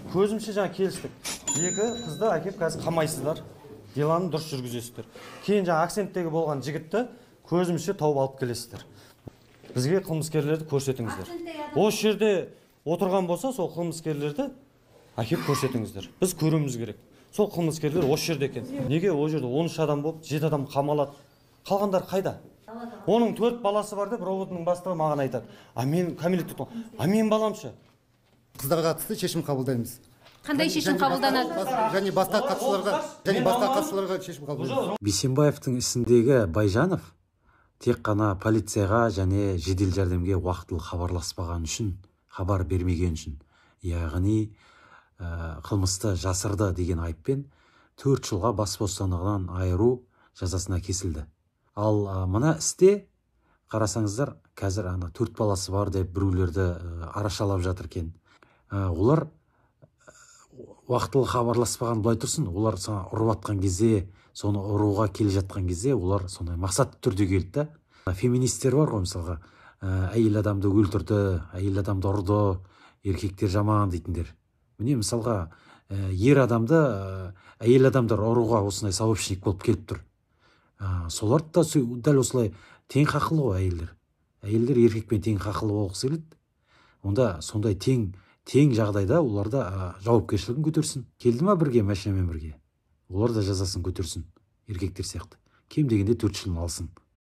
Көзімше жаңа келістік. Екі қызды әкеп қазір қамайсыздар. Деланы дұрыс жүргізесіздер. Кейін жаңа Акценттегі болған жігітті көзімше тауып алып келесіздер. Бізге қылмыскерлерді көрсетіңіздер. Осы жерде отырған болса, сол қылмыскерлерді әкеп көрсетіңіздер. Біз көруіміз керек. Сол қылмыскерлер осы жерде екен. Неге ол жерде 13 адам болып, 7 адам қамалады? Қалғандар қайда? Оның 4 баласы бар деп РОВД-ның бастығы маған айтады. А мен кәмелетке толған. А мен баламшы. Қыздарға қатысты шешім қабылдаймыз. Қандай шешім қабылданады? Және басқа қатысушыларға, және басқа қатысушыларға шешім қабылдаймыз. Бейсенбаевтың ісіндегі Байжанов тек қана полицияға және жедел жәрдемге уақытылы хабарласпаған үшін, хабар бермеген үшін, яғни қылмысты жасырды деген айыппен 4 жылға бас бостандығынан айыру жазасына кесілді. Ал мына істе қарасаңыздар, қазір ана 4 баласы бар деп біреулерді арашалап жатыр екен. Олар уақытылы хабарласпаған былай тұрсын, олар саған ұрып атқан кезде, соны ұруға келе жатқан кезде олар сондай мақсатты түрде келді да. Феминистер бар ғой, мысалға, әйел адамды өлтірді, әйел адамды ұрды, еркектер жаман дейтіндер. Міне, мысалға, ер адамды, әйел адамдар ұруға осындай сообщник болып келіп тұр. Солар да дәл осылай тең хақылы ғой әйелдер. Әйелдер еркекпен тең хақылы болғысы келеді. Онда сондай тең жағдайда олар да жауапкершілігін көтерсін. Келді ма бірге, машинамен бірге? Олар да жазасын көтерсін, еркектер сияқты. Кем дегенде 4 жылын алсын.